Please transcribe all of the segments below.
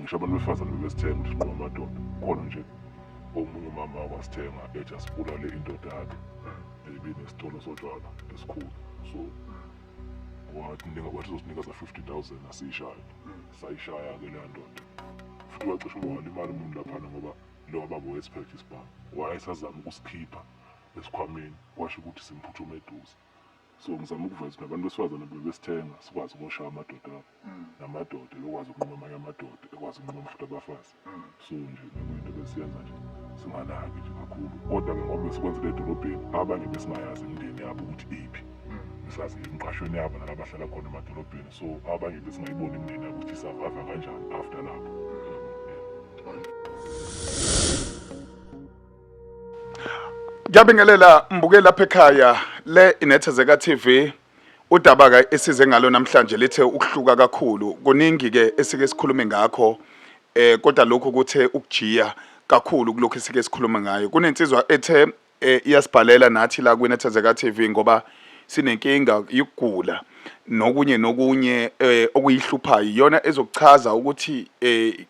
Ngisho abantu besifazane bebesithenga ukuthi sinqume amadoda. Khona nje omunye umama wakwasithenga ethi asibulale indoda yakhe ebinesitolo sotshwala esikhulu, so wathi uzosinikeza 50,000 asiyishaye. Sayishaya-ke leya ndoda, futhi wacishe walimala umuntu laphana ngoba lo baba wayesiphethe isibhamu, wayesazama ukusikhipha esikhwameni, kwasho ukuthi simphuthume eduze. So ngizama ukuveza nabantu besifazane bebesithenga sikwazi ukushaya amadoda abo, namadoda bekwazi ukunquma amanye amadoda, ekwazi ukunquma futhi abafazi. So nje bekuyinto besiyenza nje singanaki nje kakhulu, kodwa-ke ngoba besikwenzela edolobheni, abanye besingayazi imindeni yabo ukuthi iphi, besazi emqashweni yabo nalabahlala khona emadolobheni, so abanye besingayiboni imindeni yabo ukuthi i-survive kanjani after lapho. Ngiyabingelela mbuke lapha ekhaya, le Inethezeka TV. Udaba ke esize ngalo namhlanje lithe ukuhluka kakhulu. Kuningi ke esike sikhulume ngakho, kodwa lokhu kuthe ukujiya kakhulu kulokhu esike sikhulume ngayo. Kunensizwa ethe iyasibhalela nathi la kwiNethezeka TV ngoba sinenkinga yokugula nokunye nokunye okuyihluphayo. Iyona ezokuchaza ukuthi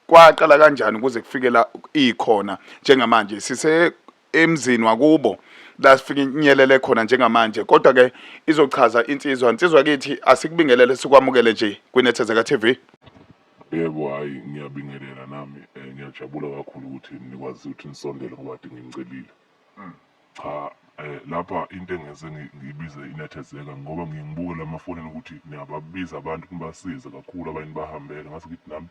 kwaqala kanjani ukuze kufike la ikhona njengamanje. Sise emzini wakubo la sifinyelele khona njengamanje, kodwa ke izochaza insizwa. Insizwa kithi, asikubingelele, sikwamukele nje kwiNethezeka TV. Yebo, hhayi, ngiyabingelela nami. Ngiyajabula kakhulu ukuthi nikwazi ukuthi nisondele ngoba kade nginicelile. Cha, lapha into engenze ngibize Inethezeka ngoba ngiye ngibuke la emafonini ukuthi niyababiza abantu nibasize kakhulu, abanye nibahambele. Ngase ngithi nami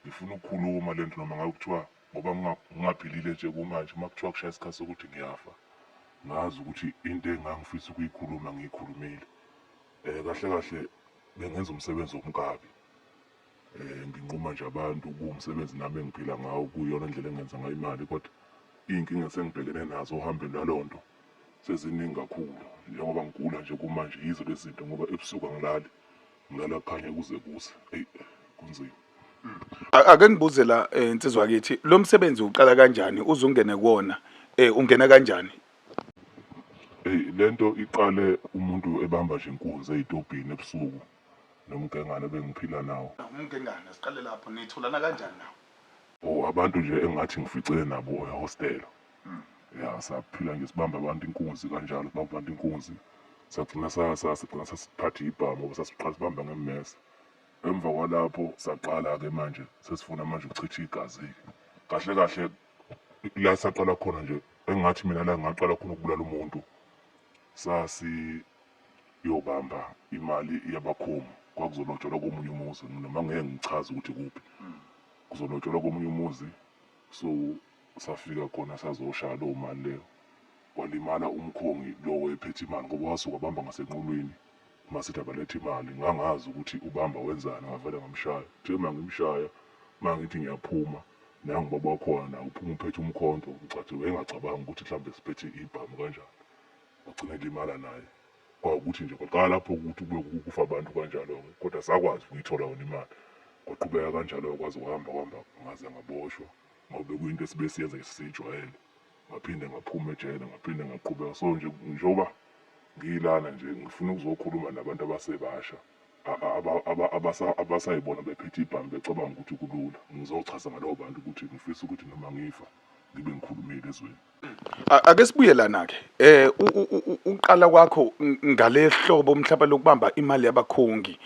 ngifuna ukukhuluma le nto, noma ngabe kuthiwa ngoba ngingaphilile nje kumanje, uma kuthiwa kushaya isikhathi sokuthi ngiyafa, ngazi ukuthi into engangifisa ukuyikhuluma ngiyikhulumile. Kahle kahle bengenza umsebenzi womkabi. Nginquma nje abantu, kuwumsebenzi nami engiphila ngawo, kuyiyona ndlela engenza ngayo imali, kodwa iy'nkinga esengibhekene nazo ohambeni lwaloo nto seziningi kakhulu. Njengoba ngigula nje kumanje yizo lezi zinto, ngoba ebusuku angilali, ngilala kukhanya kuze kuse. Eyi, kunzima. Ake ngibuze la, insizwa kithi, lo msebenzi uqala kanjani uze ungene kuwona? Ungena kanjani? Eyi, lento iqale umuntu ebamba nje inkunzi ey'tobhini ebusuku nomgengane bengiphila nawo. Umgengane, siqale lapho, nitholana kanjani nawo? Oh, abantu nje engathi ngificene nabo ehostela. Ya, saphila nje sibamba abantu inkunzi kanjalo, sibamba abantu inkunzi. Sagcina sagcina sasiphatha ibhamu ngoba sasiqala sibamba ngemmese. Emva kwalapho saqala-ke manje sesifuna manje ukuchitha igazi-ke. Kahle kahle la saqala khona nje, engathi mina la ngaqala khona ukubulala umuntu, sasi yobamba imali yabakhomu, kwakuzolotsholwa komunye umuzi, noma ngeke ngichaze ukuthi kuphi kuzolotsholwa komunye umuzi. So safika khona sazoshaya leyo mali leyo, walimala umkhongi lo wayephethe imali ngoba wasuka wabamba ngasenqulwini masithi abalethe imali. Ngangazi ukuthi ubamba wenzani, ngavele ngamshaya. Kuthe uma ngimshaya, uma ngithi ngiyaphuma, nangu ubaba wakhona naye uphuma uphethe umkhonto. Ngicathi wayengacabanga ukuthi mhlawumbe siphethe ibhamu kanjani, wagcina elimala naye. Kwawukuthi nje kwaqala lapho ukuthi kube kufa abantu kanjalo-ke, kodwa sakwazi ukuyithola yona imali. Kwaqhubeka kanjalo-ke, kwaze kwahamba kwahamba ngaze ngaboshwa ngoba bekuyinto esibe siyenza nje sisiyijwayele. Ngaphinde ngaphuma ejele, ngaphinde ngaqhubeka. So nje njengoba ngilana nje ngifuna ukuzokhuluma nabantu abasebasha abasayibona bephethe ibhamu becabanga ukuthi kulula. Ngizochaza ngalobo bantu ukuthi ngifisa ukuthi noma ngifa ngibe ngikhulumile ezweni. Ake sibuye lana ke. Uqala kwakho ngale hlobo mhlawumbe lokubamba imali yabakhongi,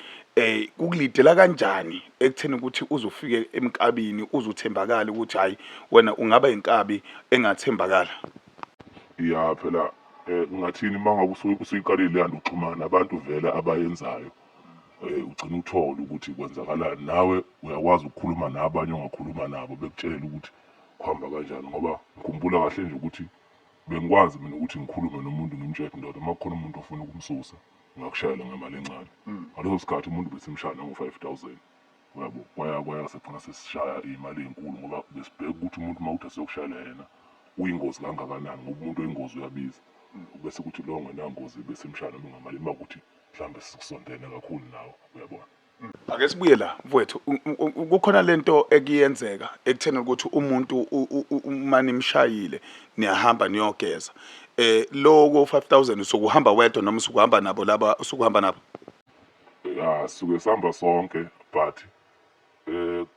kukulidela kanjani ekutheni ukuthi uzufike emkabini, uzuthembakala ukuthi hayi, wena ungaba inkabi engathembakala? Ya, phela ngingathini, uma ngabe usuyiqalile leya nto uxhumana nabantu vele abayenzayo, ugcina uthole ukuthi kwenzakalani. Nawe uyakwazi ukukhuluma nabanye ongakhuluma nabo bekutshele ukuthi kuhamba kanjani, ngoba ngikhumbula kahle nje ukuthi bengikwazi mina ukuthi ngikhulume nomuntu ngimtshele, ndoda, uma kukhona umuntu ofuna ukumsusa ngakushayela ngemali encane. Ngaleso sikhathi umuntu besimshaya nango-5,000, uyabo. Kwaya kwaya sagcina sesishaya iy'mali ey'nkulu ngoba besibheka ukuthi umuntu uma uthi asiyokushayela yena uyingozi kangakanani, ngoba umuntu oyingozi uyabiza, bese kuthi lo ongenangozi besimshaya noma ngamali uma kuthi mhlawumbe sikusondene kakhulu nawe, uyabona. Ake sibuye la mfowethu, kukhona lento ekuyenzeka ekutheni ukuthi umuntu uma nimshayile niyahamba niyogeza. Loko 5000 usukuhamba wedwa noma usukuhamba nabo laba usukuhamba nabo? Ya, suke sihamba sonke, but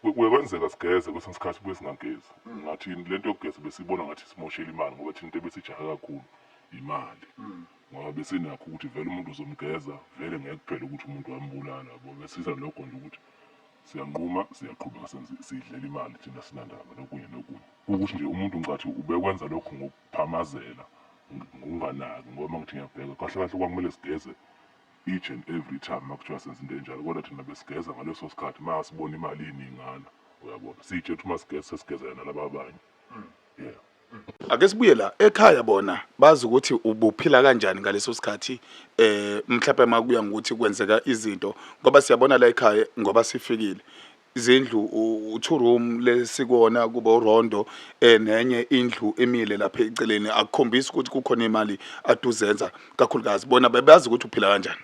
Kuye kwenzeka sigeze kwesinye isikhathi buye singagezi. Ngathi lento yokugeza besibona ngathi simoshela imali ngoba thina into ebesijahe kakhulu imali. Ngoba besinakho ukuthi vele umuntu uzomgeza vele ngeke kuphele ukuthi umuntu wambulala yabo. Besiza lokho nje ukuthi siyanquma siyaqhubeka senze sidlela imali thina sinandaba nokunye nokunye. Ukuthi nje umuntu ngicathi ubekwenza lokho ngokuphamazela ngokunganaki ngoba uma ngithi ngiyabheka kahle kahle kwakumele sigeze each and every time makuthiwa senza into enjalo, kodwa thina besigeza ngaleso sikhathi uma sibona imali iningana, uyabona, siyitshela ukuthi uma sigeza sesigezela nalaba abanye. Yeah. Ake sibuye la ekhaya, bona bazi ukuthi ubuphila kanjani ngaleso sikhathi, mhlawumbe makuya ngokuthi kwenzeka izinto, ngoba siyabona la ekhaya ngoba sifikile izindlu u-two room lesikona kuba urondo, nenye indlu emile lapha eceleni, akukhombisi ukuthi kukhona imali aduzenza kakhulukazi. Bona bebazi ukuthi uphila kanjani?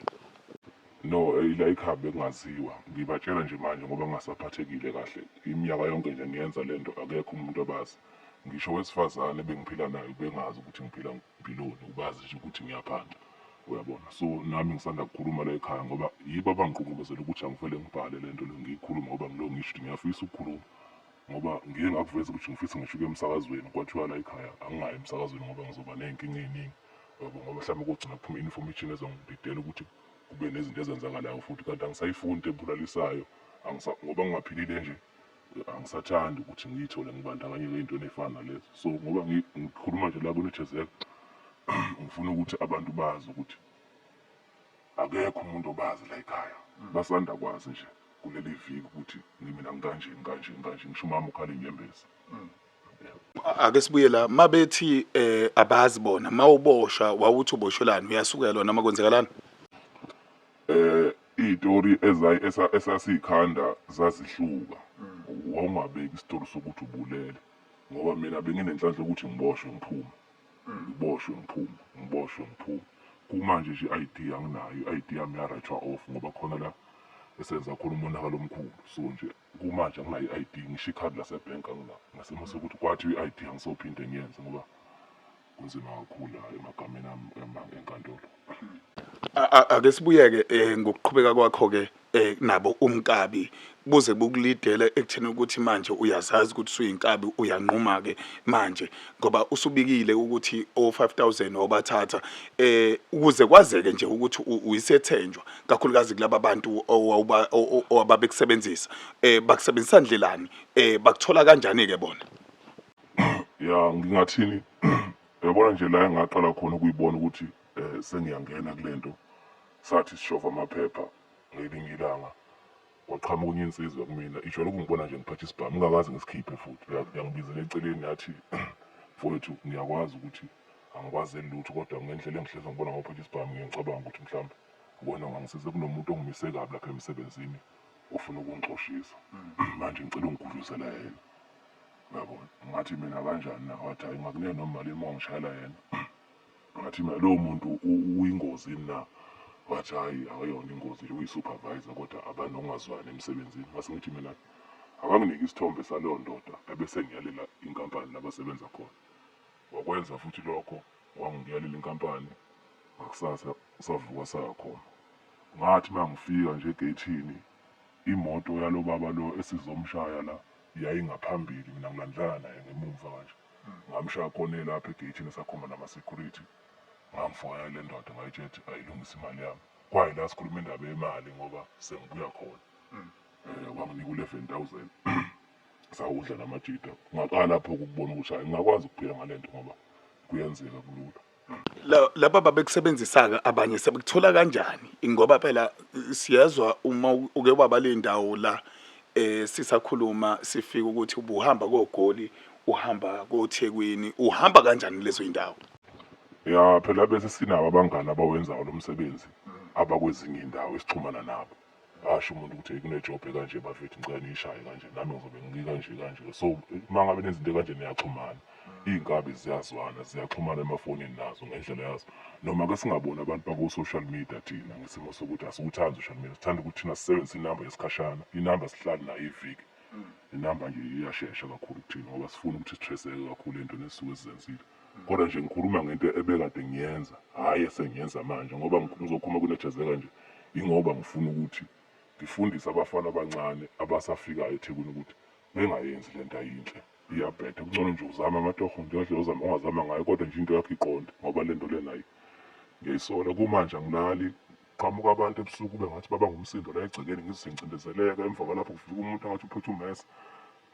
No, la ekhaya bekungaziwa. Ngibatshela nje manje ngoba ngingasaphathekile kahle. Iminyaka yonke nje ngiyenza lento, akekho umuntu abazi. Ngisho owesifazane bengiphila naye ubengazi ukuthi ngiphila mpiloni, ubazi nje ukuthi ngiyaphanda. Uyabona? So nami ngisanda kukhuluma la ekhaya ngoba yibo abangiqungqubezela ukuthi angivele ngibhale lento le ngiyikhulume, ngoba ngilo ngisho ukuthi ngiyafisa ukukhuluma. Ngoba ngiye ngakuveza ukuthi ngifisa ngisho ukuya emsakazweni, kwathiwa la ekhaya angingayi emsakazweni ngoba ngizoba ney'nkinga ey'ningi. Uyabo? Ngoba mhlawumbe kogcina kuphuma i-information ezongididela ukuthi kube nezinto ezenzakalayo futhi, kanti angisayifuni into ebulalisayo, ngoba ngingaphilile nje angisathandi ukuthi ngiyithole ngibandakanyeke ey'ntweni ey'fana nalezo. So ngoba ngikhuluma nje la kunethezeka, ngifuna ukuthi abantu bazi ukuthi akekho umuntu obazi la ekhaya. Basanda kwazi nje kuleli viki ukuthi ngimina ngikanje ngikanje ngikanje, ngisho umama ukhala iy'nyembezi. Ake sibuye la mabethi abazi bona, mawuboshwa wawuthi uboshelani, uyasukelwa noma kwenzekalani? Iy'tori esasiyikhanda zazihluka. Wawungabeki isitori sokuthi ubulele, ngoba mina benginenhlanhla yokuthi ngiboshwe ngiphume, ngiboshwe ngiphume, ngiboshwe ngiphume. Kumanje nje i-ID anginayo, i-ID yami ya-write-wa off ngoba khona la esenza khona umonakalo omkhulu. So nje kumanje anginayo i-ID, ngisho ikhadi lasebhenki anginalo. Ngesimo sokuthi kwathi i-ID angisophinde ngiyenze ngoba kunzima kakhulu la emagameni ami enkantolo. Ake sibuyeke ngokuqhubeka kwakho ke nabo umkabi, buze bukulidele ekutheni ukuthi manje uyazazi ukuthi usuyinkabi, uyanquma ke manje ngoba usubikile ukuthi o 5000 obathatha, ukuze kwazeke nje ukuthi uyisethenjwa kakhulukazi kulaba bantu owawuba owababekusebenzisa, bakusebenzisa ndlelani, bakuthola kanjani ke bona? Ya, ngingathini, uyabona nje la engaqala khona ukuyibona ukuthi sengiyangena kulento, sathi sishova amaphepha ngelinye ilanga, kwaqhamuka enye insizwa kumina ijwayele ukungibona nje ngiphethe isibhamu ngingakaze ngisikhiphe futhi. Yangibizela eceleni yathi, mfowethu, ngiyakwazi ukuthi angikwazeli lutho, kodwa ngendlela engihlezi ngibona ngophethe isibhamu ngiye ngicabanga ukuthi mhlawumbe wena ungangisiza, kunomuntu ongimise kabi lapha emsebenzini ofuna ukungixoshisa, manje ngicela ungigudluzela yena. Uyabona? Ngathi mina, kanjani na? Wathi, hayi, ngakunika noma malini uma ungishayela yena. Ngathi mina, lowo muntu uyingozi yini na? Wathi, hhayi, akayona ingozi nje, uyi-supervisor kodwa abanokungazwani emsebenzini. Ngase ngithi mina, akanginike isithombe saleyo ndoda ebese ngiyalela inkampani la basebenza khona. Wakwenza futhi lokho, wangiyalela inkampani, ngakusasa savuka saya khona. Ngathi uma ngifika nje egeyithini, imoto yalo baba lo esizomshaya la yayingaphambili, mina ngilandelana naye ngemumva kanje. Ngamshaya khona lapha egeyithini, sakhomba nama-security, ngangifonela le ndoda ngayitshela ukuthi ayilungise imali yami. Kwayila sikhuluma indaba yemali ngoba sengibuya khona. Wanginika u-11,000, sawudla namajita. Ngaqala lapho ukubona ukuthi hhayi, ngingakwazi ukuphila ngale nto ngoba kuyenzeka, kulula. Laba babekusebenzisa-ke abanye sebekuthola kanjani? Ngoba phela siyezwa uma uke waba le ndawo la, sisakhuluma sifika ukuthi ubuhamba koGoli, uhamba koThekwini, uhamba kanjani lezo zindawo? Ya, phela bese sinabo abangani abawenzayo lo msebenzi abakwezinye iy'ndawo esixhumana nabo. Asho umuntu ukuthi, hey, kunejob ekanje bafethu, ngicela niyishaye kanje, nami ngizobe ngikanje kanje. So uma ngabe nenza into ekanje niyaxhumana. Iy'nkabi ziyazwana, ziyaxhumana emafonini nazo ngendlela yazo. Noma ke singaboni abantu baku-social media thina ngesimo sokuthi asiwuthandi social media, sithanda ukuthi thina sisebenzise inamba yesikhashana, inamba sihlale nayo iviki. Inamba nje iyashesha kakhulu kuthina ngoba sifuna ukuthi sithreseke kakhulu entweni esisuke sizenzile. Kodwa nje ngikhuluma ngento ebekade ngiyenza, hhayi esengiyenza manje, ngoba ngizokhuluma kunethezeka nje ingoba ngifuna ukuthi Ngifundise abafana abancane abasafikayo eThekwini ukuthi bengayenzi le nto ayinhle, iyabheda. Kungcono nje uzame amatoho njengendlela ozama ongazama ngayo kodwa nje into yakho iqonde ngoba le nto lena ayi ngiyayisola. Kumanje angilali, qhamuka abantu ebusuku kube ngathi baba ngumsindo la egcekeni ngizwe ngicindezeleka. Emva kwalapho kufika umuntu angathi uphethe ummese.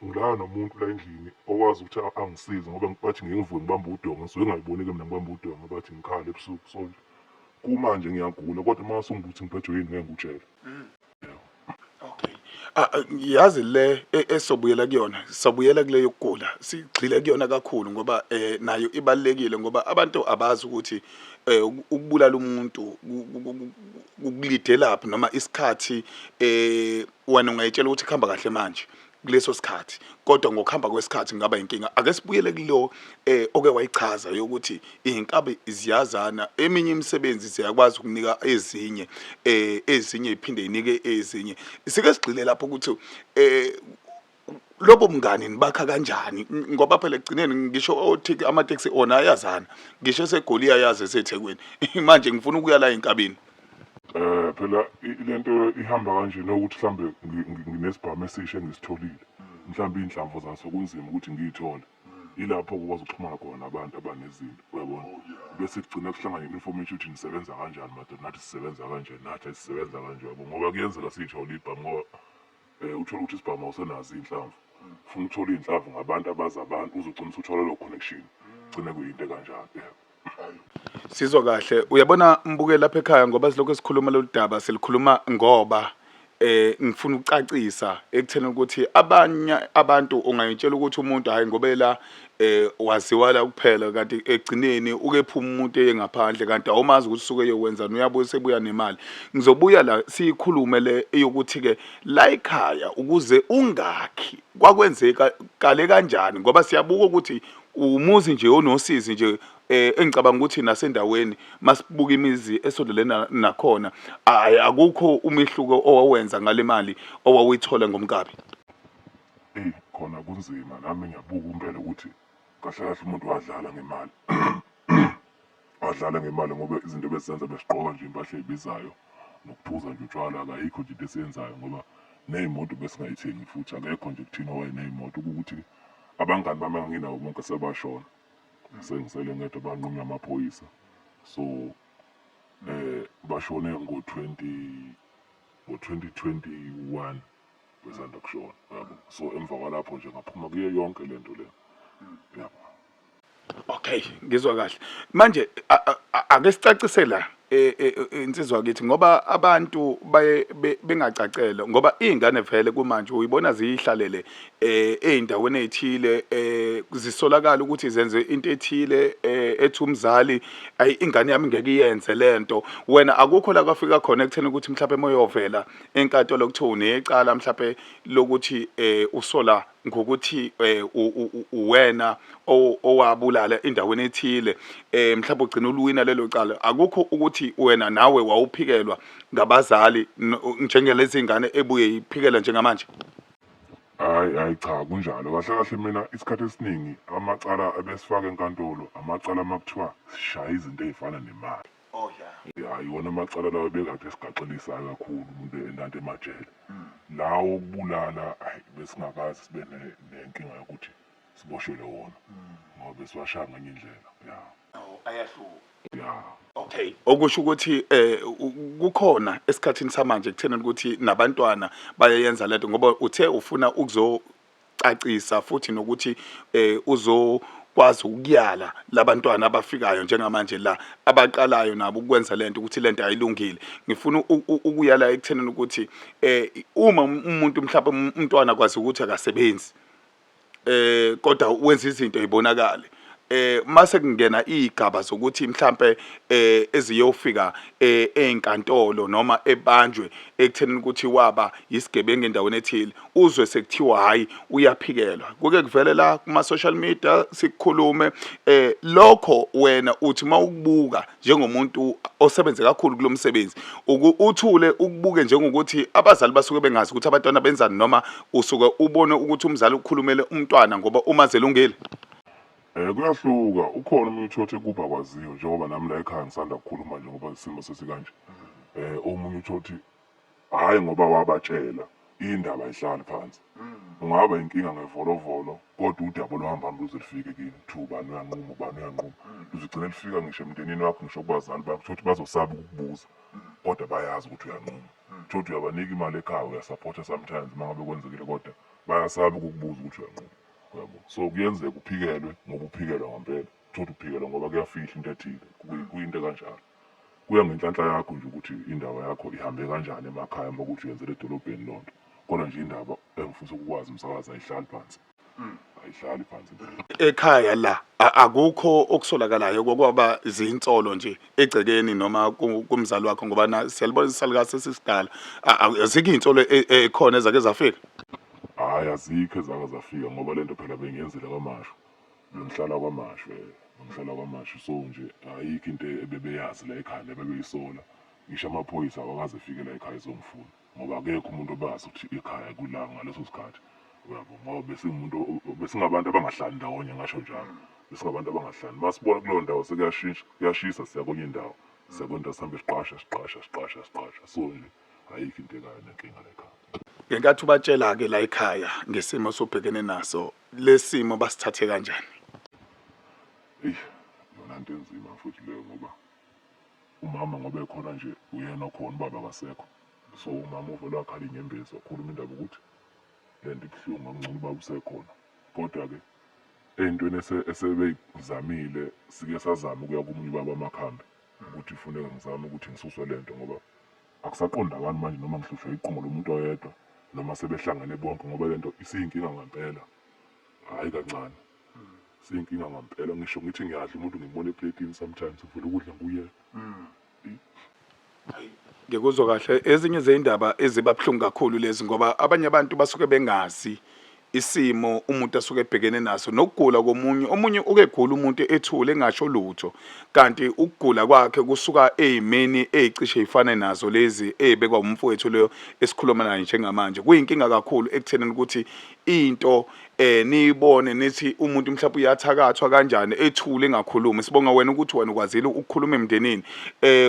Ngilala nomuntu la endlini okwazi ukuthi angisize ngoba bathi ngeke ngivuke ngibambe udonga ngisuke ngingayiboni-ke mina ngibambe udonga bathi ngikhale ebusuku so nje kumanje ngiyagula kodwa uma usungibuthi ngiphethwe yini ngeke ngikutshele. Okay. Ah, ah, yazi le esobuyela kuyona, sobuyela kule yokugula. Sigxile kuyona kakhulu ngoba nayo ibalekile ngoba abantu abazi ukuthi ukubulala umuntu ukulidelaphi noma isikhathi wena ungayitshela ukuthi kuhamba kahle manje kuleso sikhathi kodwa ngokuhamba kwesikhathi kungaba inkinga. Ake sibuyele kulo oke wayichaza yokuthi izinkabi ziyazana, eminye imisebenzi ziyakwazi ukunika ezinye ezinye iphinde inike ezinye. Sike sigxile lapho ukuthi lobo mngani nibakha kanjani, ngoba phela ekugcineni ngisho othiki amateksi ona ayazana, ngisho eseGoli ayazi eseThekwini. Manje ngifuna ukuya la enkabini. Phela lento ihamba kanje nokuthi mhlambe nginesibhamu esisha engisitholile. Mhlambe iy'nhlamvu zaso kunzima ukuthi ngiy'thole. Yilapho ukwazi ukuxhumana khona nabantu abanezinto, uyabona. Bese kugcina kuhlangana i-information ukuthi nisebenza kanjani madoda, nathi sisebenza kanje, nathi sisebenza kanje, uyabo. Ngoba kuyenzeka siy'thole iy'bhamu ngoba uthole ukuthi isibhamu awusenazo iy'nhlamvu. Ufuna ukuthola iy'nhlamvu ngabantu abazi abantu, uzogcina usuthola leyo connection. Gcine kuyinto ekanjalo, yebo. Sizwa kahle. Uyabona mbuke lapha ekhaya ngoba silokhu sikhuluma lolu daba silikhuluma ngoba ngifuna ukucacisa ekutheni ukuthi abanye abantu ungayitshela ukuthi umuntu hayi ngoba la waziwa la kuphela kanti egcineni uke phuma umuntu eye ngaphandle kanti awumazi ukuthi usuke eyokwenzani uyabuya sebuya nemali. Ngizobuya la siyikhulume le eyokuthi ke la ekhaya ukuze ungakhi kwakwenzeka kale kanjani ngoba siyabuka ukuthi umuzi nje onosizi nje engicabanga ukuthi nasendaweni masibuka imizi esondelene nakhona ayi akukho umehluko owawenza ngale mali owawuyithola ngomkabi. Eyi khona kunzima nami ngiyabuka impela ukuthi kahle kahle umuntu wadlala ngemali wadlala ngemali ngoba izinto besizenza besigqoka nje impahla ebizayo nokuphuza nje utshwala akayikho nje into esiyenzayo ngoba ney'moto besingayithengi futhi akekho nje kuthina owayeney'moto ukuthi abangani bami enganginabo bonke sebashona sengisele ngedwa banqunywa amaphoyisa so bashone ngo-20 ngo-2021 besanda kushona yabo so emva kwalapho nje ngaphuma kuyo yonke lento le yabo. Okay, ngizwa kahle. Manje ake sicacise la insizwa kithi ngoba abantu baye bengacacele ngoba izingane vele kumanje uyibona ziyihlalele ezindaweni ezithile zisolakala ukuthi zenze into ethile ethi umzali ayi ingane yami ngeke iyenze lento. Wena akukho la kwafika khona ekutheni ukuthi mhlawumbe moyovela enkantolo kuthiwa unecala mhlawumbe lokuthi usola ngokuthi uwena owabulala endaweni ethile mhlawumbe ugcina uluwina lelo cala. Akukho ukuthi wena nawe wawuphikelwa ngabazali njengelezi ngane ebuye iphikela njengamanje? Hhayi, hhayi cha kunjalo. Kahle kahle mina isikhathi esiningi amacala ebesifaka enkantolo amacala uma kuthiwa sishaya izinto ey'fana nemali. Oh yeah. Ya iwona amacala lawo ebekade esigaxelisayo kakhulu umuntu entanto emajele. Lawo okubulala ayi besingakaze sibe nenkinga yokuthi siboshelwe wona ngoba besiwashaya ngenye indlela. Ya. Oh ayahluka. Ya. Okay. Okusho ukuthi kukhona esikhathini samanje kuthena ukuthi nabantwana bayayenza lento ngoba uthe ufuna ukuzocacisa futhi nokuthi uzokwazi ukuyala labantwana abafikayo njengamanje la abaqalayo nabo ukwenza lento ukuthi lento ayilungile. Ngifuna ukuyala ekuthenini ukuthi uma umuntu mhlawumbe umntwana kwazi ukuthi akasebenzi kodwa wenza izinto ibonakale mase kungena izigaba zokuthi mhlambe eziyofika ezinkantolo noma ebanjwe ekutheni ukuthi waba isigebengu endaweni ethile uzwe sekuthiwa hayi uyaphikelwa kuke kuvele la kuma social media sikukhulume lokho wena uthi mawukubuka njengomuntu osebenze kakhulu kulomsebenzi uthule ukubuke njengokuthi abazali basuke bengazi ukuthi abantwana benzani noma usuke ubone ukuthi umzali ukhulumele umntwana ngoba uma zelungile? Kuyahluka, ukhona omunye uthothe kuba kwaziyo njengoba nami la ekhaya ngisanda kukhuluma nje ngoba isimo sesikanje. Omunye uthothe Hhayi ngoba wabatshela, indaba ayihlali phansi. Ungaba inkinga ngevolovolo kodwa udaba oluhamba luze lufike kini, kuthiwa ubani uyanquma, ubani uyanquma. Luzogcina lufika ngisho emndenini wakho, ngisho kubazali bakho, uthole ukuthi bazosaba ukukubuza kodwa bayazi ukuthi uyanquma. Uthole ukuthi uyabanika imali ekhaya, uyasapotha sometimes uma ngabe kwenzekile kodwa bayasaba ukukubuza ukuthi uyanquma. Uyabo? So kuyenzeka uphikelwe ngoba uphikelwa ngampela. Uthole ukuthi uphikelwa ngoba kuyafihla into ethile, kuyinto ekanjalo. Kuya ngenhlanhla yakho nje ukuthi indaba yakho ihambe kanjani emakhaya uma kuthi uyenzela edolobheni loo nto. Kodwa nje indaba engifisa ukukwazi umsakazi ayihlali phansi. Ayihlali phansi impela. Ekhaya la akukho okusolakalayo kokwaba zinsolo nje egcekeni noma kumzali wakho ngoba na siyalibona isalukazi sesisidala. Azikho iy'nsolo ekhona ezake zafika? Hhayi azikho ezake zafika ngoba lento phela bengiyenzela kwaMashu. Bengihlala kwaMashu bengihlala kwaMashu so nje ayikho into ebebeyazi la ekhaya nebebeyisola. Ngisho amaphoyisa awakaze efike la ekhaya ezongifuna ngoba akekho umuntu obazi ukuthi ekhaya kula ngaleso sikhathi. Uyabo ngoba besingumuntu besingabantu abangahlali ndawonye ngasho njalo. Besingabantu abangahlali. Masibona kuleyo ndawo sekuyashintsha kuyashisa siya kwenye indawo. Siya kwenye indawo sihambe siqasha siqasha siqasha siqasha. So nje ayikho into ekayo nenkinga la ekhaya. Ngenkathi ubatshela-ke la ekhaya ngesimo osubhekene naso, lesimo basithathe kanjani? Eyi, yona nto enzima futhi leyo ngoba umama ngoba ekhona nje uyena okhona ubaba akasekho. So umama uvele wakhala iy'nyembezi wakhuluma indaba ukuthi le nto ibuhlungu akungcono ubaba usekhona. Kodwa-ke ey'ntweni esebeyizamile sike sazama ukuya komunye ubaba amakhambi ukuthi kufuneka ngizame ukuthi ngisuswe le nto ngoba akusaqondakali manje noma ngihlushwa iqongo lomuntu oyedwa noma sebehlangene bonke ngoba lento isiyinkinga ngempela hhayi kancane siyinkinga ngempela ngisho ngithi ngiyadla umuntu ngimbona epletini sometimes ngivele ukudla nguye. Ngikuzwa kahle ezinye zeyindaba eziba buhlungu kakhulu lezi ngoba abanye abantu basuke bengazi isimo umuntu asuke ebhekene naso nokugula komunye omunye uke gula umuntu ethule engasho lutho kanti ukugula kwakhe kusuka ezimeni ezicishe ifane nazo lezi ezibekwa umfowethu leyo esikhuluma naye njengamanje. Kuyinkinga kakhulu ekuthenini ukuthi into niyibone nithi umuntu mhlawumbe uyathakathwa kanjani ethule engakhulumi. Sibonga wena ukuthi wena ukwazile ukukhuluma emndenini.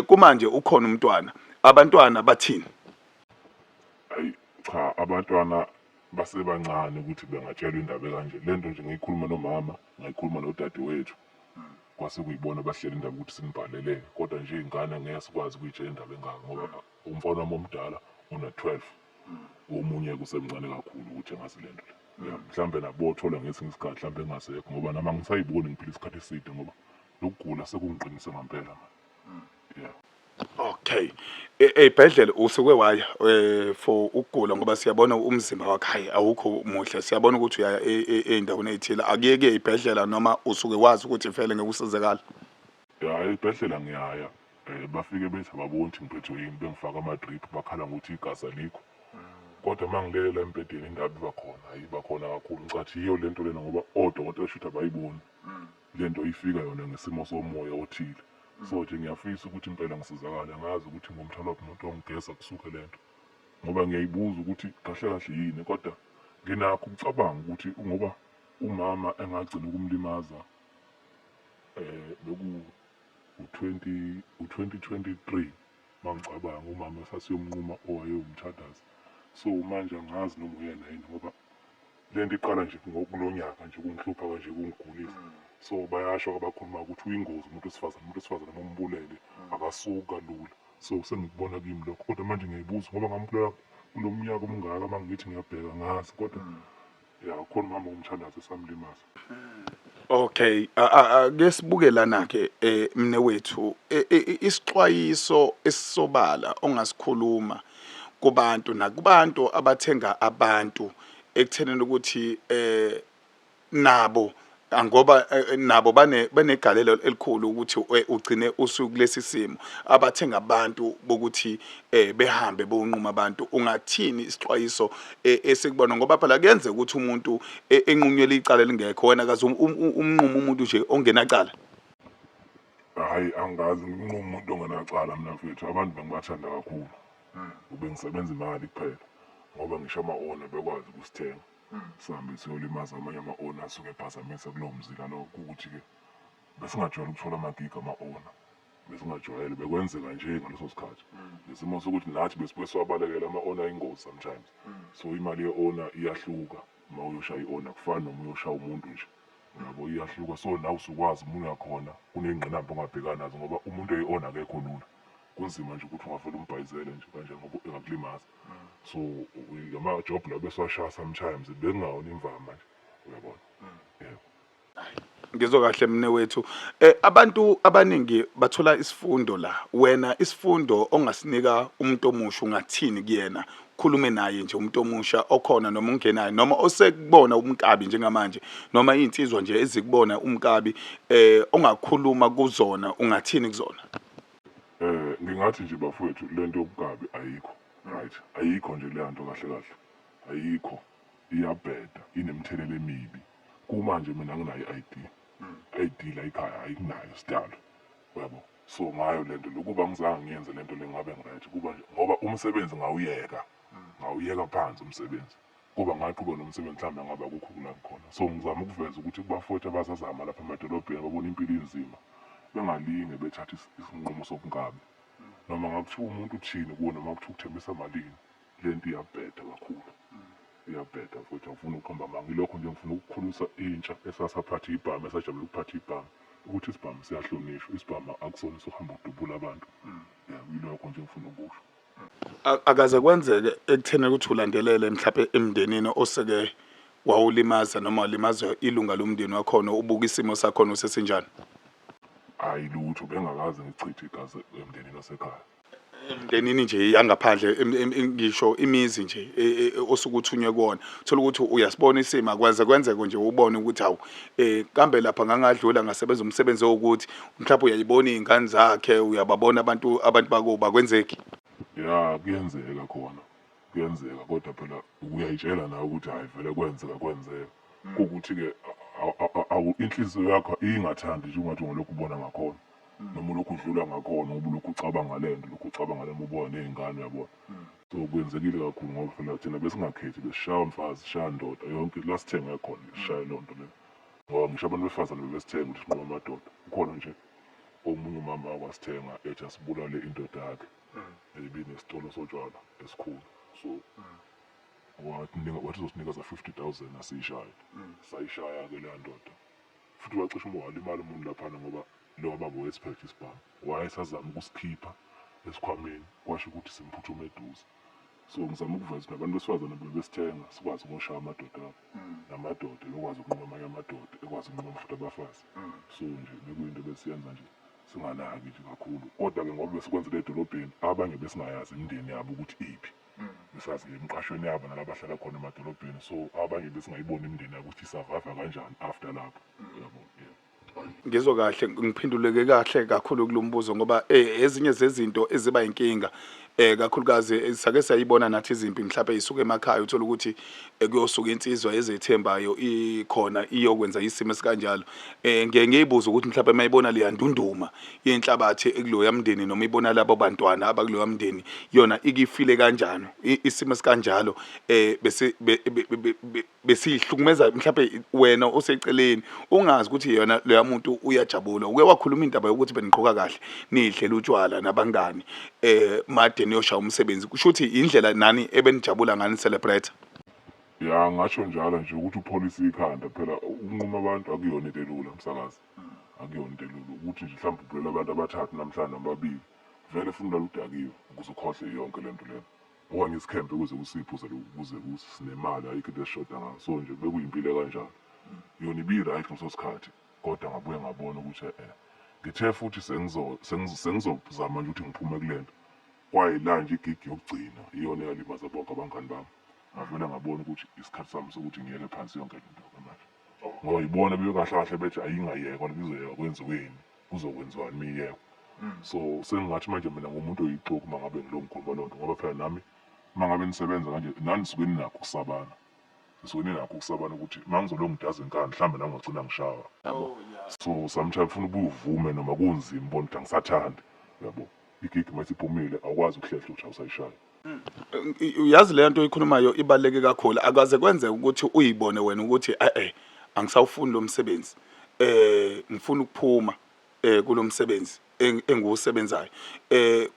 Kumanje ukhona umntwana, abantwana bathini? Ayi cha abantwana basebancane ukuthi bengatshelwa indaba ekanje. Le nto nje ngiyikhuluma nomama, ngayikhuluma nodadewethu. Kwase kuyibona abahlela indaba ukuthi sinibhalele. Kodwa nje iy'ngane ngeke sikwazi ukuyitshela indaba engaka ngoba umfana wami omdala una-12. Omunye-ke usemncane kakhulu ukuthi angazi le nto le. Ya, mhlawumbe nabo bothola ngesinye isikhathi mhlawumbe engasekho ngoba nami angisayiboni ngiphila isikhathi eside ngoba lokugula sekungiqinise ngampela manje. Yeah. Okay. Ey'bhedlela usuke waya for ukugula ngoba siyabona umzimba wakho hayi awukho muhle. Siyabona ukuthi uyaya ey'ndaweni ey'thile. Akuyeki ey'bhedlela noma usuke wazi ukuthi vele ngeke usizakale? Ya, ey'bhedlela ngiyaya. Bafike bethi ababoni ukuthi ngiphethwe yini, bengifaka ama-drip bakhala ngokuthi igazi alikho. Kodwa uma ngilele la embhedeni indaba iba khona, hhayi iba khona kakhulu. Ngicathi yiyo le nto lena ngoba odokotela shuthi abayiboni le nto ifika yona ngesimo somoya othile. So nje ngiyafisa ukuthi impela ngisizakale, angazi ukuthi ngomthwalo waphi umuntu ongigeza kusuke le nto ngoba ngiyayibuza ukuthi kahle kahle yini kodwa nginakho ukucabanga ukuthi ngoba umama engagcina ukumlimaza beku u-20 u-2023 mangicabanga umama sasiyomnquma owayewumthandazi. So manje angazi noma uyena yini ngoba lento iqala nje ngokulo nyaka nje kungihlupha kanje kungigulisa. So bayasho abakhuluma ukuthi uyingozi umuntu wesifazane, umuntu wesifazane uma umbulele akasuki kalula. So sengikubona kimi lokho kodwa manje ngiyayibuza ngoba ngambulala kulo mnyaka omungaka uma ngithi ngiyabheka ngazi kodwa ya khona umama womthandazo esamlimaza. Okay, ake sibuke lana ke mnewethu isixwayiso esisobala ongasikhuluma kubantu nakubantu abathenga abantu ekuthenini ukuthi nabo ngoba nabo bane banegalelo elikhulu ukuthi ugcine usukulesi simo abathenga abantu bokuthi behambe bonquma abantu ungathini isixwayiso esikubona ngoba phela kuyenzeka ukuthi umuntu enqunyelwe icala elingekho wena kaze umnqume umuntu nje ongenacala. Hhayi angikaze ngimnqume umuntu ongenacala mina mfethu, abantu bengibathanda kakhulu. Bengisebenza imali kuphela ngoba ngisho ama-owner bekwazi ukusithenga. Sihambe siyolimaza amanye ama-owner asuke ephazamisa kulowo mzila lowo. Kuwukuthi-ke besingajwayele ukuthola amagigi ama-owner. Besingajwayele, bekwenzeka nje ngaleso sikhathi ngesimo sokuthi nathi besibuye siwabalekela ama-owner ingozi sometimes. So imali ye-owner iyahluka uma uyoshaya i-owner, kufani noma uyoshaya umuntu nje, uyabo, iyahluka. So nawe usukwazi uma uyakhona kuney'ngqinamba ongabhekana nazo ngoba umuntu oyi-owner akekho lula, kunzima nje ukuthi ungavele umbhayizele nje kanje ngoba engakulimaza. So ama-job la besiwashaya sometimes bekungawona imvama nje, uyabona, yebo. Ngizwa kahle mne wethu. Eh abantu abaningi bathola isifundo la. Wena isifundo ongasinika umuntu omusha ungathini kuyena? Khulume naye nje umuntu omusha okhona noma ungenayo noma osekubona umkabi njengamanje noma izinsizwa nje ezikubona umkabi eh ongakhuluma kuzona ungathini kuzona? Eh ngingathi nje bafowethu lento yobukabi ayikho right, ayikho nje leya nto kahle kahle, ayikho, iyabheda, inemthelela emibi. Kumanje mina nginayo i-ID, ID la ekhaya ayikunayo sidalo, uyabo. So ngayo lento lokuba ngizange ngiyenze lento le ngabe ngiright kuba nje ngoba umsebenzi ngawuyeka, ngawuyeka phansi umsebenzi. Kuba ngaqhubeka nomsebenzi mhlawumbe ngabe akukho la ngikhona. So ngizama ukuveza ukuthi kubafowethu abasazama lapha emadolobheni babona impilo inzima, bengalinge bethathe isinqumo sokungabi. Noma ngakuthiwa umuntu uthini kuwe, noma kuthiwa ukuthembisa malini, lento iyabheda kakhulu, iyabheda mfowethu, angifuni ukuqamba amanga. Ilokho nje ngifuna ukukhulisa intsha esasaphatha ibhamu, esajabula ukuphatha ibhamu, ukuthi isibhamu siyahlonishwa, isibhamu akusona sokuhamba udubula abantu. Ya, yilokho nje ngifuna ukusho. Akaze kwenzeke ekutheni ukuthi ulandelele mhlawumbe emndenini oseke wawulimaza noma walimaza ilunga lomndeni wakhona ubuka isimo sakhona usesinjani? Hhayi lutho, bengakaze ngichithe igazi emndenini wasekhaya. Emndenini nje yangaphandle, ngisho imizi nje osuke uthunywe kuwona, thola ukuthi uyasibona isimo, akwaze kwenzeke nje ubone ukuthi hawu, kambe lapha ngangadlula ngasebenza umsebenzi owukuthi, mhlawumbe uyayibona iy'ngane zakhe, uyababona abantu bakubo, akwenzeki? Ya, kuyenzeka khona, kuyenzeka kodwa phela uyayitshela nawe ukuthi hhayi vele kwenzeka kwenzeka. Kuwukuthi-ke inhliziyo yakho ingathandi nje ungathi ungalokhu ubona ngakhona noma ulokhu udlula ngakhona ngoba ulokhu ucabanga le nto, ulokhu ucabanga le nto ubona ney'ngane, uyabona. So kwenzekile kakhulu ngoba phela thina besingakhethi, besishaya mfazi, sishaya ndoda, yonke la sithenge khona sishaye leyo nto leyo. Ngoba ngisho abantu besifazane bebesithenga ukuthi sinqobe amadoda. Ukhona nje omunye umama wakwasithenga ethi asibulale indoda yakhe ebinesitolo sotshwala esikhulu. So wathi uzosinikeza 50,000 asiyishaye. Sayishaya-ke leya ndoda. Futhi wacishe uma walimala umuntu laphana ngoba lo baba wayesiphethe isibhamu. Wayesazama ukusikhipha esikhwameni, kwasho ukuthi simphuthuma eduze. So ngizama ukuveza ukuthi nabantu besifazane bebesithenga sikwazi ukuyoshaya amadoda abo. Namadoda bekwazi ukunquma amanye amadoda, ekwazi ukunquma futhi abafazi. So nje bekuyinto ebesiyenza nje singanaki nje kakhulu. Kodwa-ke ngoba besikwenzela edolobheni, abanye besingayazi imindeni yabo ukuthi iphi. Besazi nje emiqashweni yabo nala bahlala khona emadolobheni. So abanye besingayiboni imindeni yabo ukuthi i-survive kanjani after lapho. Uyabo? Yeah. Ngizwa kahle, ngiphenduleke kahle kakhulu kulo mbuzo ngoba ezinye zezinto eziba inkinga kakhulukazi sake sayibona nathi izimpi mhlawumbe isuka emakhaya, uthola ukuthi kuyosuka insizwa ezethembayo ikhona iyokwenza isimo esikanjalo. Ngiye ngiyibuze ukuthi mhlawumbe mayibona leyandunduma yenhlabathi ekuloya mndeni noma ibona labo bantwana abakuloya mndeni, yona ikifile kanjani isimo esikanjalo, bese besihlukumeza mhlawumbe wena oseceleni ungazi ukuthi yena loya muntu uyajabula. Uke wakhuluma indaba yokuthi benigqoka kahle, nidlela utshwala nabangani, made niyoshaya umsebenzi, kusho ukuthi indlela nani ebenijabula ngani, celebrate. Ya, ngasho njalo nje ukuthi upholise ikhanda phela, ukunquma abantu akuyona into elula msakazi, akuyona into elula ukuthi nje mhlawumbe ubulele abantu abathathu namhlanje nababili, vele funa ulale udakiwe ukuze ukhohlwe yonke le nto lena. Okanye isikhempe kuze kusiphuze kuze kuthi sinemali, ayikho into esishoda ngayo. So nje bekuyimpilo ekanjalo, yona ibi-right ngaleso sikhathi, kodwa ngabuye ngabona ukuthi ngithe futhi sengizozama nje ukuthi ngiphume kule nto, kwayila nje igigi yokugcina iyona eyalimaza bonke abangani bami. Ngavele ngabona ukuthi isikhathi sami sokuthi ngiyeke phansi yonke le nto-ke manje, ngoba yibona bebekahle kahle bethi ayingayekwa, izoyekwa kwenziweni, kuzokwenziwani uma iyekwa. So sengingathi manje mina ngumuntu oyixoki uma ngabe ngilo ngikhuluma loo nto, ngoba phela nami uma ngabe nisebenza kanje nani nisuke ninakho ukusabana, nisuke ninakho ukusabana ukuthi uma ngizolo ngidaza inkani mhlawumbe nami ngagcina ngishawa, yabo. So sometimes ufuna ubuye uvume noma kunzima, ubone ukuthi angisathandi, uyabo. Igigi uma isiphumile awukwazi ukuhlehla ukuthi awusayishayi. Uyazi le nto oyikhulumayo ibaluleke kakhulu. Akaze kwenzeke ukuthi uyibone wena ukuthi eh angisawufuni lo msebenzi, ngifuna ukuphuma kulo msebenzi. Engiwusebenzayo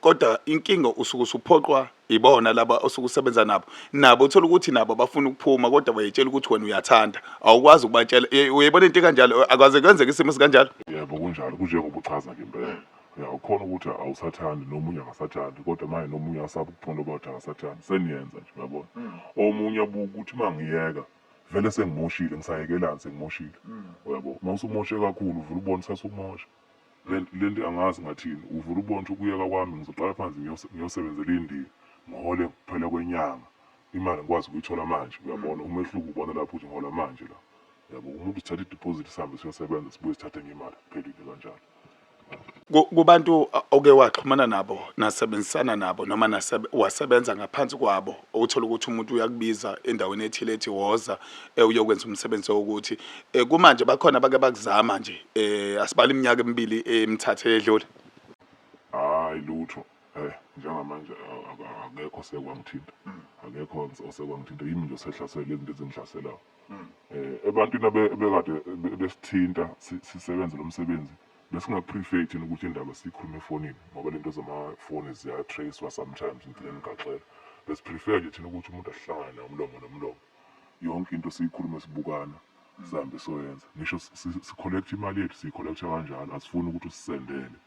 kodwa inkinga usuke usuphoqwa ibona laba osuke usebenza nabo, nabo uthola ukuthi nabo bafuna ukuphuma kodwa bayitshela ukuthi wena uyathanda, awukwazi ukubatshela. Uyayibona into kanjalo, akwaze kwenzeka isimo esikanjalo. Yebo, kunjalo, kunjengoba uchaza ngempela. Ya, ukhona ukuthi awusathandi nomunye akasathandi, kodwa manje nomunye asaba ukuphuma loba uthi akasathandi, seniyenza nje, uyabona. Omunye abuka ukuthi uma ngiyeka vele sengimoshile, ngisayekelani sengimoshile, uyabo. Uma usumoshe kakhulu uvula ubone sasumosha lento, angazi ngathini, uvula ubone ukuthi ukuyeka kwami ngizoqala phansi ngiyosebenzela indiya, ngihole kuphela kwenyanga imali ngikwazi ukuyithola manje, uyabona. Umehluko ubona lapho ukuthi ngihola manje la, yabo. Umuntu sithatha i-deposit sihambe siyosebenza, sibuye sithathe enye imali, kuphelile kanjalo. Kubantu oke waxhumana nabo, nasebenzisana nabo noma wasebenza ngaphansi kwabo, uthola ukuthi umuntu uyakubiza endaweni ethile ethi woza uyokwenza umsebenzi wokuthi, kumanje bakhona bake bakuzama nje, asibali iminyaka emibili emithathu edlule? Hayi, lutho. Njengamanje akekho osekwangithinta, akekho osekwangithinta. Yimi nje osehlasela izinto ezingihlaselayo. Ebantwini ebekade besithinta sisebenze lo msebenzi, besingaku-prefer thina ukuthi indaba siyikhulume efonini, ngoba lento zamafoni ziya-trace-wa sometimes, ngigcine ngigaxela. Besi-prefer nje thina ukuthi umuntu asihlangane naye umlomo nomlomo, yonke into siyikhulume sibukana, sihambe soyenza. Ngisho si-collect imali yethu, siyi-collect-a kanjalo. Asifuni ukuthi usisendele,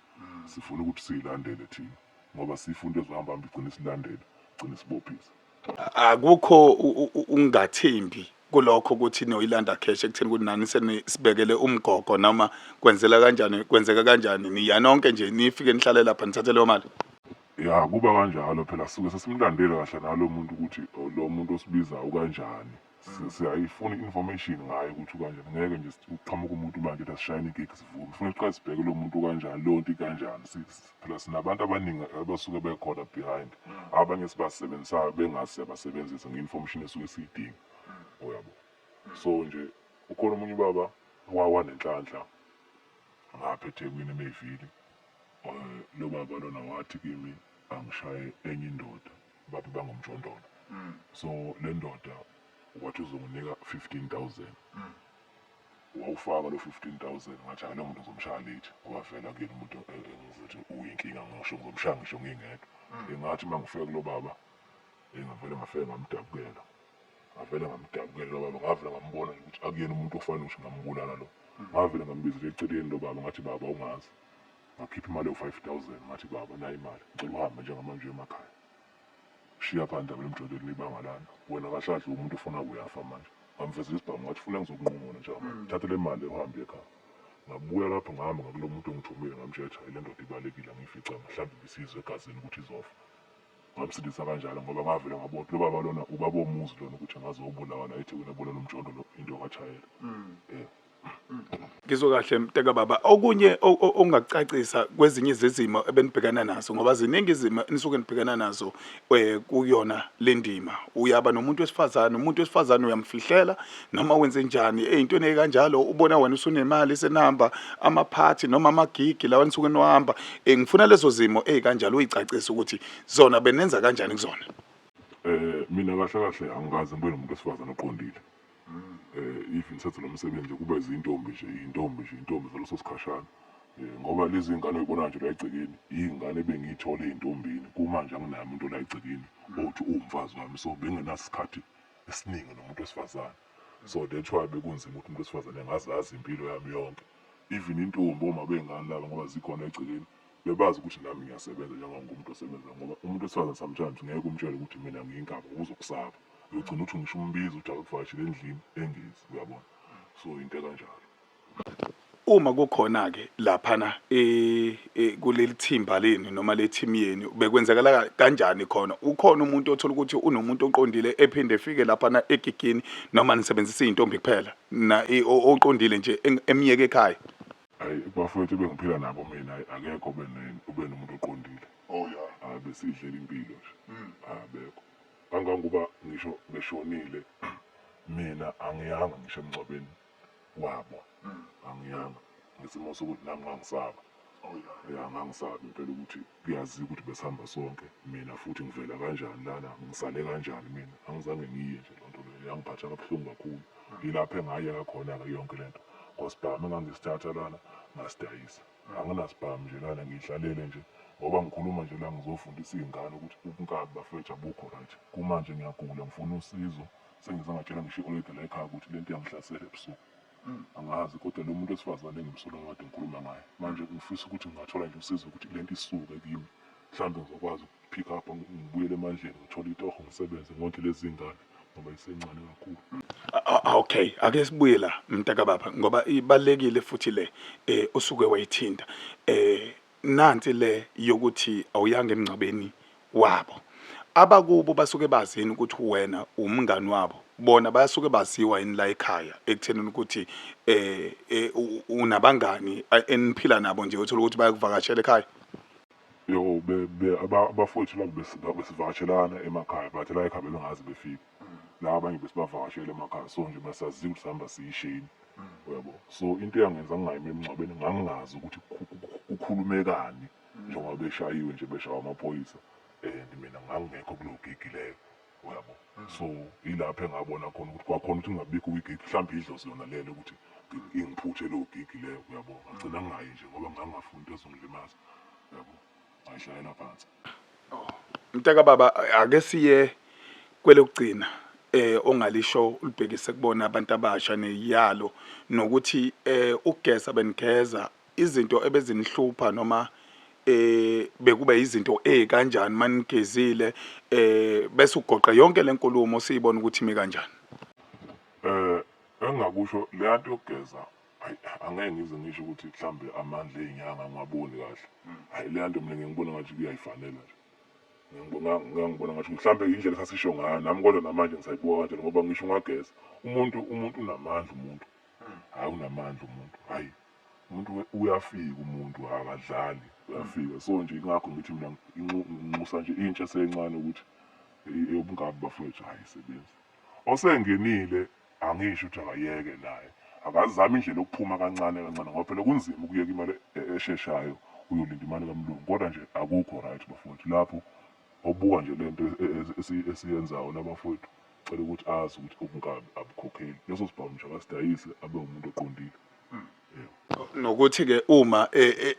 sifuna ukuthi siyilandele thina, ngoba sifuna into ezohamba hamba igcine isilandele, igcine isibophise. Akukho ukungathembi kulokho ukuthi noyilanda cash ekutheni ukuthi nani senisibekele umgogo, noma kwenzela kanjani, kwenzeka kanjani, niya nonke nje nifike nihlale lapha nithathe leyo mali? Ya, kuba kanjalo phela. Suke sesimlandele kahle nalo muntu ukuthi, oh, lo muntu osibizayo ukanjani. Siyayifuna i-information ngaye ukuthi ukanjani. Ngeke nje uqhamuke umuntu manje ethi asishayeni igigi sivume. Funa siqale sibheke lo muntu ukanjani, leyo nto ikanjani. Phela sinabantu abaningi abasuke bekhona behind, abanye sibasebenzisayo bengazi siyabasebenzisa nge-information esuke siyidinga, uyabo. So nje ukhona omunye ubaba wawanenhlanhla ngapha eThekwini eMayville. Lo baba lona wathi kimi angishaye enye indoda, babe bangumjondolo. So le ndoda wathi uzonginika 15,000. Wawufaka lo 15,000, ngathi hayi, lo muntu ngizomshaya late, ngoba vele akuyena umuntu engizothi uyinkinga, ngisho ngizomshaya ngisho ngingedwa. Engathi uma ngifika kulo baba, ngavele ngafike ngamdabukela, ngavele ngamdabukela lo baba, ngavele ngambona nje ukuthi akuyena umuntu ofanele ukuthi ngambulala lo. Ngavele ngambizela eceleni lo baba, ngathi, "Baba, ungazi." Ngakhipha imali ewu-5000, ngathi, "Baba, nayi imali, ngicela uhambe njengamanje uye emakhaya, shiya phansi indaba lemjondweni nibanga lana. Wena kahle kahle umuntu ofuna uyafa manje." Ngamvezela isibhamu, ngathi, "Funa ngizokunquma njengamanje, thatha le mali uhambe ekhaya." Ngabuya lapho, ngahamba ngakulo muntu ongithumile, ngamtshela ukuthi le ndoda ibalekile, angiyificanga, mhlawumbe ibisizwe egazini ukuthi izofa. Ngamsindisa kanjalo, ngoba ngavele ngabona ukuthi lo baba lona ubaba womuzi lona, ukuthi angazobulawa la eThekwini, abulala umjondo lo into kachayela. Ngizwe kahle mteka baba. Okunye ongakucacisa kwezinye zezimo ebenibhekana nazo, ngoba ziningi izimo enisuke nibhekana nazo kuyona le ndima. Uyaba nomuntu wesifazane, umuntu wesifazane uyamfihlela noma wenze njani ey'ntweni ey'kanjalo, ubona wena usunemali senihamba amaphathi noma amagigi lawa nisuke niwahamba. Ngifuna lezo zimo ey'kanjalo uyicacise ukuthi zona benenza kanjani kuzona. Mina kahle kahle angikaze ngibe nomuntu wesifazane oqondile. If ngithatha lo msebenzi kuba izintombi nje, iy'ntombi nje, iy'ntombi zaleso sikhashana. Ngoba lezi ngane oyibona nje la egcekeni, iy'ngane ebengiy'thole ey'ntombini. Kumanje anginaye umuntu la egcekeni othi uwumfazi wami, so bengenaso isikhathi esiningi nomuntu wesifazane. So that's why bekunzima ukuthi umuntu wesifazane engazazi impilo yami yonke. Even intombi, oma bey'ngane laba, ngoba zikhona egcekeni, bebazi ukuthi nami ngiyasebenza njengoba ngumuntu osebenzayo, ngoba umuntu wesifazane sometimes ngeke umtshele ukuthi mina ngiyinkabi, uzokusaba. Uyogcina uthi ngisho umbiza uthi akakuvakashele endlini, engezi, uyabona. So into ekanjalo. Uma kukhona-ke laphana kuleli thimba lenu noma le team yenu, bekwenzakala kanjani khona? Ukhona umuntu othola ukuthi unomuntu oqondile ephinde efike laphana egigini, noma nisebenzisa iy'ntombi kuphela na oqondile nje emyeke ekhaya? Hayi bafowethu, ebengiphila nabo mina, hhayi, akekho ube nomuntu oqondile. Oh yeah. Hayi, besidlela impilo nje. Abekho. Kangangokuba ngisho beshonile, mina angiyanga ngisho emngcwabeni wabo. Angiyanga ngesimo sokuthi nami ngangisaba. Oh yeah. Ya, ngangisaba impela ukuthi kuyaziwa ukuthi besihamba sonke, mina futhi ngivela kanjani lana, ngisale kanjani mina. Angizange ngiye nje, loo nto leyo yangiphatha kabuhlungu kakhulu. Yilapho engayeka khona-ke yonke lento. Ngosibhamu engangisithatha lana ngasidayisa. Anginasibhamu nje lana ngiyihlalele nje ngoba ngikhuluma nje la ngizofundisa iy'ngane ukuthi ubunkabi bafethu abukho right. Kumanje ngiyagula ngifuna usizo sengize ngatshela ngisho i-oledi la ekhaya ukuthi lento iyangihlasela ebusuku. Angazi kodwa lo muntu wesifazane engimsola kade ngikhuluma ngaye manje ngifisa ukuthi ngingathola nje usizo ukuthi lento isuke kimi mhlawumbe ngizokwazi ukupick up ngibuyele emandleni ngithole itoho ngisebenze ngondle lezi ngane ngoba isencane kakhulu. Okay, ake sibuye la mntakababa ngoba ibalekile futhi le osuke wayithinta. Nansi le yokuthi awuyanga emngcwabeni wabo. Abakubo basuke bazini ukuthi wena umngani wabo. Bona bayasuke baziwa yini la ekhaya ekuthenini ukuthi unabangani eniphila nabo nje uthola ukuthi bayakuvakashela ekhaya. Yo abafowethu labo besivakashelana emakhaya but la ekhaya bebengazi befike. La abanye besibavakashela emakhaya so nje basaziwa ukuthi sihamba siyisheni. Uyabo? So into eyangenza ngingayi emngcwabeni ngangingazi ukuthi kukhulumekani njengoba beshayiwe nje beshawa amaphoyisa and mina ngangingekho kulowo gigi leyo. Uyabo? So ilapho engabona khona ukuthi kwakhona ukuthi ngingabikho kwigigi mhlawumbe idlozi lona lelo ukuthi ingiphuthe leyo gigi leyo uyabo. Ngagcina ngingayi nje ngoba ngangingafuni into ezongilimaza. Uyabo? Ngayihlayela phansi. Mntaka baba ake siye kwelokugcina ongalisho ulibhekise kubona abantu abasha neyalo nokuthi ukugeza benigeza izinto ebezinihlupha noma bekuba izinto ezikanjani manigezile bese ugoqa yonke lenkulumo siyibona ukuthi imi kanjani. Engingakusho leya nto yokugeza hayi angeke ngize ngisho ukuthi mhlambe amandla ey'nyanga ngiwaboni kahle. Hayi leya nto mina ngiyibona ngathi kuyayifanela nje. Ngangibona ngathi mhlambe indlela esasisho ngayo nami kodwa namanje ngisayibuka kanjalo ngoba ngisho ungageza umuntu umuntu unamandla umuntu. Hhayi unamandla umuntu hhayi umuntu uyafika umuntu akadlali uyafika. So nje ingakho ngithi mina nginxusa nje intsha esencane ukuthi eyobunkabi bafowethu hhayi isebenzi. Osengenile angisho ukuthi akayeke naye akazame indlela yokuphuma kancane kancane ngoba phela kunzima ukuyeka imali esheshayo uyolinda imali kamlungu kodwa nje akukho right bafowethu lapho obuka nje lento esiyenzayo labafowethu cela ukuthi azi ukuthi ubunkabi abukhokheli leso sibhamu nje akasidayise abe umuntu oqondile. Yebo. Nokuthi-ke uma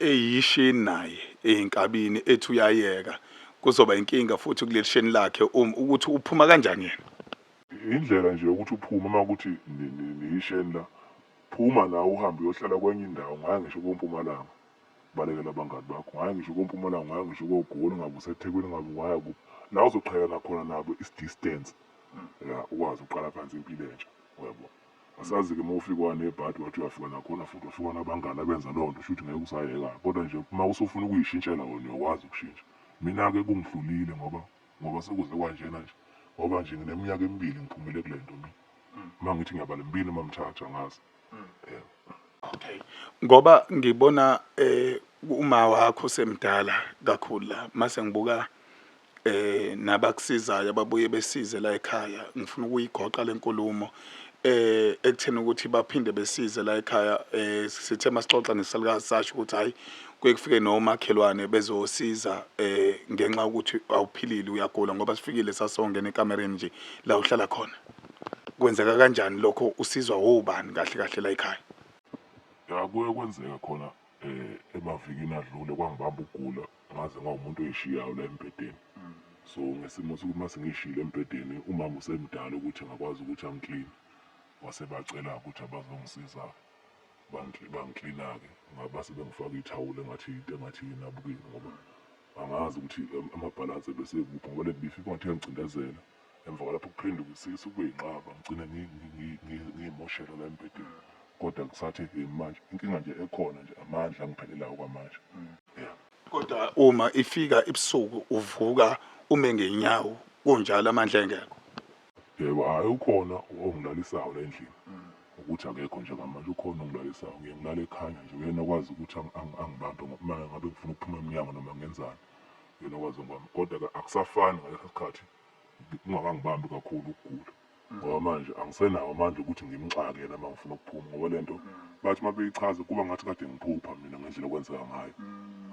eyishini naye eyinkabini ethi uyayeka kuzoba inkinga futhi kuleli sheni lakhe um ukuthi uphuma kanjani yena. Indlela nje yokuthi uphume uma kuthi niyisheni la phuma nawe uhambe uyohlala kwenye indawo ungaya ngisho koMpumalanga balekela abangani bakho ungaya ngisho koMpumalanga ungaya ngisho koGoli ungabe useThekwini ungabe ungaya kuphi la uzoqhelana khona nabo is-distance ya ukwazi ukuqala phansi impilo entsha uyabo. Asazi-ke uma ufika wanebhadi wathi uyafika nakhona futhi wafika nabangani abenza leyo nto shuthi ngeke usayeka kodwa nje uma usufuna ukuyishintshela wena uyakwazi ukushintsha. Mina-ke kungihlulile ngoba ngoba sekuze kwanjena nje ngoba nje ngineminyaka emibili ngiphumile kule nto mina uma ngithi ngiyabala mibili uma mthathu angazi yebo. Okay, ngoba ngibona uma wakho semdala kakhulu la mase ngibuka nabakusizayo ababuye besize la ekhaya ngifuna ukuyigoqa lenkulumo ekutheni ukuthi baphinde besize la ekhaya sithe masixoxa nesalukazi sasho ukuthi hayi kuye kufike nomakhelwane bezosiza ngenxa yokuthi awuphilile uyagula ngoba sifikile sasongena ekamereni nje la uhlala khona. Kwenzeka kanjani lokho usizwa wobani kahle kahle la ekhaya? Ya kuye kwenzeka khona emavikini adlule kwangibamba ukugula ngaze ngawumuntu oyishiyayo la embhedeni. So ngesimo sokuthi mase ngiyishiyile embhedeni umama usemdala ukuthi angakwazi ukuthi angikline wase bacela ukuthi abazongisiza bangiklina-ke base bengifaka ithawula engathi into engathi inabukile ngoba angazi ukuthi amabhalansi ebesekuphi ngoba le bifi kungathi iyangicindezela emva kwalapho kuphenduka isisu kube yinqaba ngigcine ngiyimoshela la embhedeni kodwa kusathe manje inkinga nje ekhona nje amandla angiphelelayo kwamanje yeah. Kodwa uma ifika ebusuku uvuka ume ngenyawo kunjalo amandla engekho. Yebo, hhayi ukhona ongilalisayo la endlini ukuthi akekho njengamanje ukhona ongilalisayo ngiye ngilale ekhanya nje uyena okwazi ukuthi angibambe uma ngabe ngifuna ukuphuma emnyango noma ngenzani uyena okwazi ukungibamba kodwa-ke akusafani ngalesa sikhathi kungakangibambi kakhulu ukugula ngoba manje angisenawo amandla ukuthi ngimxake yena uma ngifuna ukuphuma ngoba le nto bathi uma beyichaza kuba ngathi kade ngiphupha mina ngendlela okwenzeka ngayo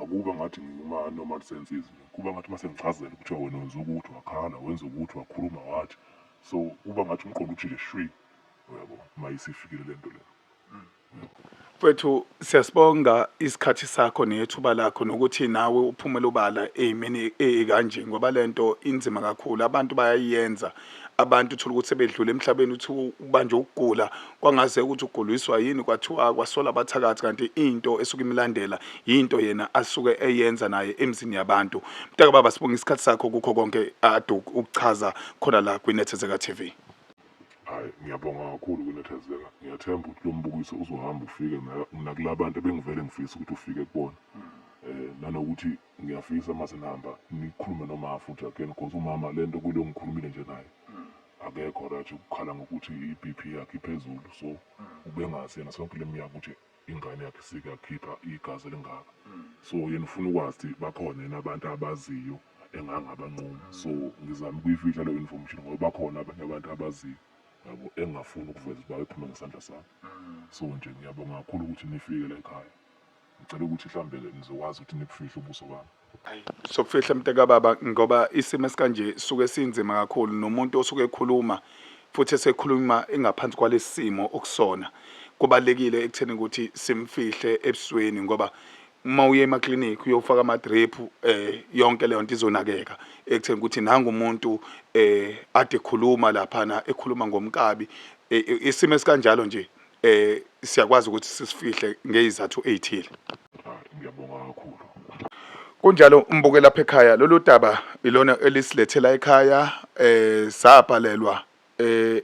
akuba ngathi ngikuma-normal senses nje kuba ngathi uma sengichazela kuthiwa wena wenza ukuthi wakhala wenza ukuthi wakhuluma wathi so kuba ngathi umqondo uthi nje shwi uyabo uma isifikile le nto le. Mfwethu, siyasibonga isikhathi sakho nethuba lakho nokuthi nawe uphumele ubala ey'meni ey'kanje, ngoba le nto inzima kakhulu, abantu bayayenza. Abantu uthole ukuthi sebedlule emhlabeni, uthi ubanjwe ukugula, kwangazeka ukuthi uguliswa yini, kwathiwa kwasola abathakathi, kanti into esuke imlandela yinto yena asuke eyenza naye emzini yabantu. Mntakababa, sibonga isikhathi sakho kukho konke ade ukuchaza khona la kwiNethezeka TV. Hhayi, ngiyabonga kakhulu kunethezeka. Ngiyathemba ukuthi lo mbukiso uzohamba ufike nakula bantu ebengivele ngifisa ukuthi ufike kubona. Nanokuthi ngiyafisa uma senihamba nikhulume nomama futhi again, because umama le nto kulo ngikhulumile nje naye akekho right, ukukhala ngokuthi i-BP yakhe iphezulu, so ubengazi yena sonke le minyaka ukuthi ingane yakhe isike yakhipha igazi elingaka. So yena ufuna ukwazi ukuthi bakhona yini abantu abaziyo engangabanquma. So ngizama ukuyifihla leyo information ngoba bakhona abanye abantu abaziyo yabo engingafuni ukuveza ukuthi babephume ngesandla sami. So nje ngiyabonga kakhulu ukuthi nifike la ekhaya. Ngicela ukuthi mhlawumbe-ke nizokwazi ukuthi nibufihle ubuso bami. Sokufihla, mntakababa, ngoba isimo esikanje suke sinzima kakhulu, nomuntu osuke ekhuluma futhi esekhuluma engaphansi kwalesi simo okusona, kubalulekile ekutheni ukuthi simfihle ebusweni, ngoba uma uye emaklinikhi uyofaka ama-drip, yonke leyo nto izonakeka ekutheni ukuthi nangu umuntu ade ekhuluma laphana, ekhuluma ngomkabi. Isimo esikanjalo nje siyakwazi ukuthi sisifihle ngezizathu ezithile. Hayi, ngiyabonga kakhulu. Kunjalo, umbuke lapha ekhaya, lolu daba ilona elisilethela ekhaya. Sabhalelwa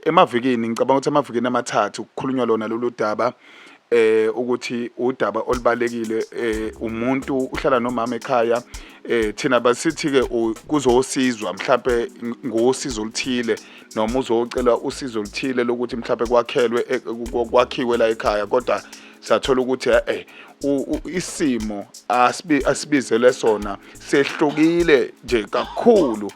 emavikini, ngicabanga ukuthi amavikini amathathu kukhulunywa lona lolu daba, ukuthi udaba olubalekile. Umuntu uhlala nomama ekhaya. Thina basithi ke kuzosizwa mhlambe ngosizo oluthile, noma uzocela usizo oluthile lokuthi mhlambe kwakhelwe, kwakhiwe la ekhaya, kodwa sathola ukuthi isimo asibizele sona sehlukile nje kakhulu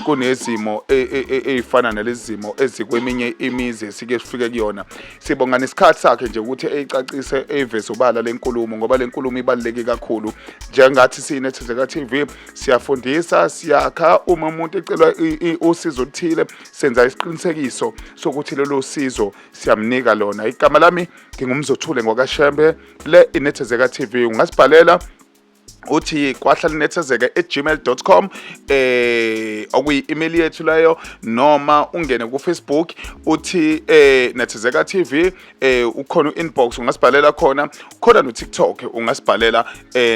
kunezimo ezifana nalezi zimo ezikweminye imizi esike sifike kuyona. Sibonga nesikhathi sakhe nje ukuthi eyicacise, eyiveze obala lenkulumo, ngoba lenkulumo ibaluleke kakhulu. Njengathi siyiNethezeka TV siyafundisa, siyakha. Uma umuntu ecelwa usizo oluthile, senza isiqinisekiso sokuthi lolo sizo siyamnika lona. Igama lami ngingumzothule ngwakaShembe, le iNethezeka TV. Ungasibhalela uthi kwahlalinethezeke@gmail.com, okuyi-email yethu leyo, noma ungene ku-Facebook uthi Nethezeka TV, ukhona u-inbox, ungasibhalela khona khona, no-TikTok ungasibhalela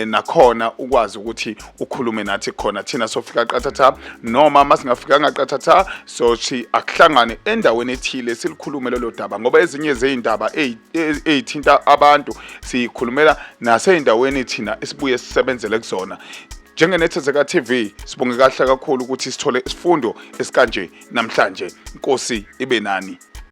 nakhona, ukwazi ukuthi ukhulume nathi khona. Thina sofika qathatha, noma masingafikanga qathatha, sothi akuhlangane endaweni ethile silikhulume lolo daba, ngoba ezinye zey'ndaba ey'thinta abantu siyikhulumela nasey'ndaweni thina esibuye sisebenzele kuzona njengeNethezeka TV. Sibonge kahle kakhulu ukuthi sithole isifundo esikanje namhlanje. Inkosi ibe nani.